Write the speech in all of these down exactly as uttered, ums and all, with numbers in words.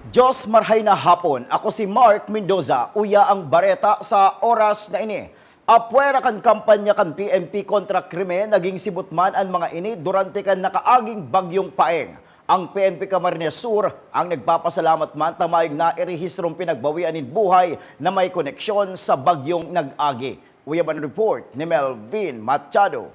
Diyos marhay na hapon. Ako si Mark Mendoza. Uya ang bareta sa oras na ini. Apwera kan kampanya kan P N P kontra krimen, naging sibot man an mga ini durante kan nakaaging Bagyong Paeng. Ang P N P Camarines Sur ang nagpapasalamat man ta mayong nairehistrong pinagbawian nin buhay na may koneksyon sa bagyong nag-agi. Uya man report ni Melvin Machado.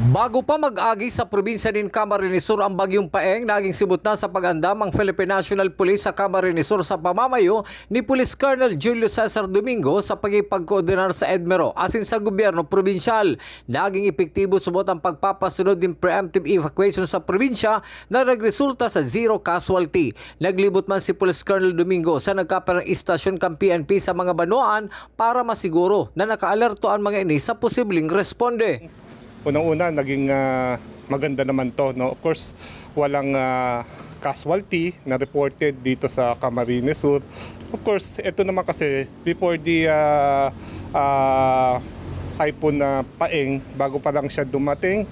Bago pa mag-agi sa probinsya nin Camarines Sur ang Bagyong Paeng, naging sibot na sa pag-andam ang Philippine National Police sa Camarines Sur sa pamamayo ni Police Colonel Julio Cesar Domingo sa pakikipagkoordinar sa EDMERO asin sa gobyerno probinsyal. Naging epektibo subot ang pagpapasunod nin preemptive evacuation sa probinsya na nagresulta sa zero casualty. Naglibot man si Police Colonel Domingo sa nagkapirang istasyon kan P N P sa mga banwaan para masiguro na nakaalerto an mga ini sa posibleng responde. Unang-una, naging, ah, maganda naman 'to, no? Of course, walang, ah, casualty na reported dito sa Camarines Sur. Of course, ito naman kasi, before the, ah, ah, Typhoon, ah, Paeng, bago pa lang siya dumating,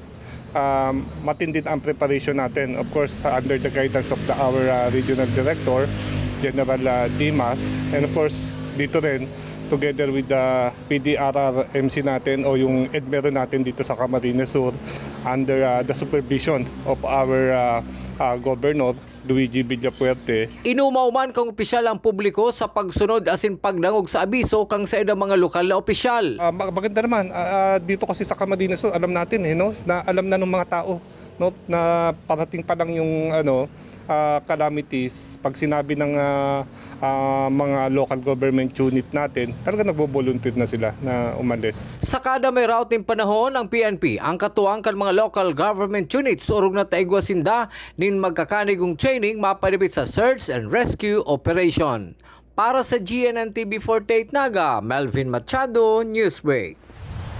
um, matindi na ang preparation natin. Of course, under the guidance of the, our, ah, Regional Director, General, ah, Dimas. And of course, dito rin, together with the P D R R M C natin o yung EDMERO natin dito sa Camarines Sur, under, ah, the supervision of our, ah, ah, Governor, Luigi Villafuerte. Inumaw man kan opisyal ang publiko sa pagsunod asin pagdangog sa abiso kan saindang mga lokal na opisyal. Ah, ma-, maganda naman. Ah, ah, dito kasi sa Camarines Sur, alam natin eh, no? Na alam na ng mga tao, no? Na parating pa lang yung, ano, ah, calamities, pag sinabi ng, ah, ah, mga local government unit natin, talaga nagbo-volunteer na sila na umalis. Sa kada may routing panahon, ang P N P ang katuwang kan mga local government units, orog na taigwa sinda nin magkakanigong training mapadapit sa search and rescue operation. Para sa G N N T V forty-eight Naga, Melvin Machado, Newsbreak.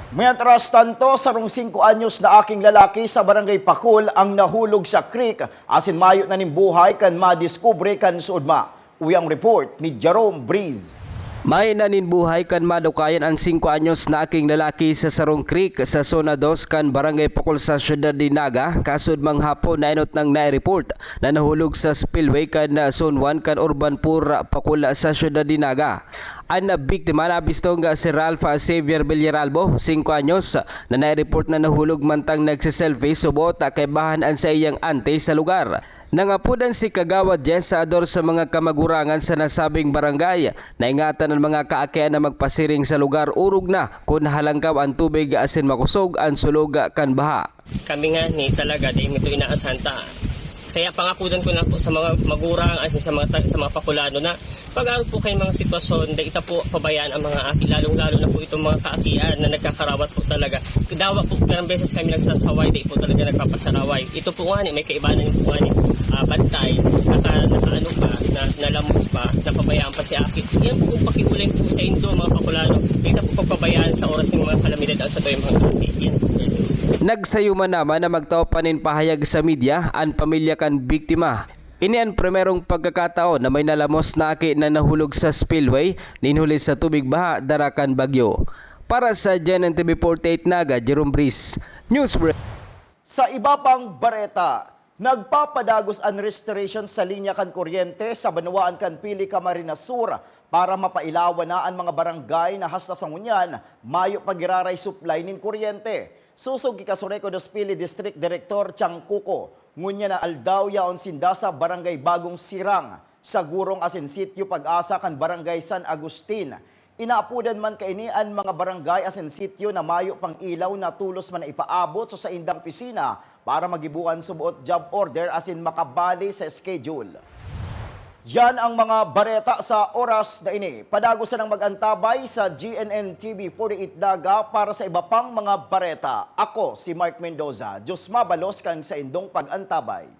Mientras tanto, sarong singko anyos na aking lalaki sa Barangay Pakul ang nahulog sa creek asin mayo na nin buhay kan madiskubre kan suodma. Uya ang report ni Jerome Breeze. Mayo na nin buhay kan madukayan an singko anyos na aking lalaki sa sarong creek sa Zona dos kan Barangay Pakul sa siyudad nin Naga, kasuodmang hapon na enot nang nai-report na nahulog sa spillway kan, ah, Zone one kan Urban Four, ah, Pakul sa siyudad nin Naga. An biktima nabistong si Ralph Xavier Villaralbo, singko anyos, na nai-report na nahulog mantang nagse-selfie subot kaibahan an saiyang ante sa lugar. Nangapodan si Kagawad Jens Ador sa mga kamagurangan sa nasabing barangay na ingatan an mga kaakian na magpasiring sa lugar orog na kun halangkaw an tubig asin makosog an sulog kan baha. Kami ngani talaga, dai mi to inaasahan ta. Kaya pangapodan ko na po sa mga magurang, asin sa mga ta-, sa mga Pakulano na pag-aaro po kayong mga sitwasyon, dai ta po pabayaan ang mga aki, lalong-lalo na po itong mga kaakian na nagkakarawat po talaga. Dawa po, pirang beses kami nagsasaway, dai po talaga nagpapasaraway. Ito po ngani, may kaibahan po ngani, ah, bantay, naka-, nakaano pa, na, nalamos pa, napabayaan pa si aki. Yan po pakiulay po sa indo, mga Pakulano. Dai ta po pagpabayaan sa oras ng mga kalamidad ang satoy mga aki. Yan po, sir. Nagsayuman naman na magtao pa nin pahayag sa media an pamilya kan biktima. Ini an primerong pagkakataon na may nalamos na aki na nahulog sa spillway nin huli sa tubig baha dara kan bagyo. Para sa G N N T V forty-eight Naga, Jerome Breeze, Newsbreak. Sa iba pang bareta, nagpapadagos an restoration sa linya kan kuryente sa banwaan kan Pili, Camarines Sur para mapailawan na an mga barangay na hasta sa ngunyan mayo pa giraray supply nin kuryente. Sosog ki Casureco dos Pili District Director Chang Cuco, ngunyan na aldaw yaon sinda sa Barangay Bagong Sirang, sa gurong asin sitio Pag-asa kan Barangay San Agustin. Inaapodan man kaini an mga barangay asin sitio na mayo pang ilaw na tolos man na ipaabot sa saindang opisina para magiboan suboot job order asin makabali sa schedule. Yan ang mga bareta sa oras na ini. Padagos sanang mag-antabay sa G N N T V forty-eight Naga para sa iba pang mga bareta. Ako si Mark Mendoza. Diyos mabalos kan saindong pag-antabay.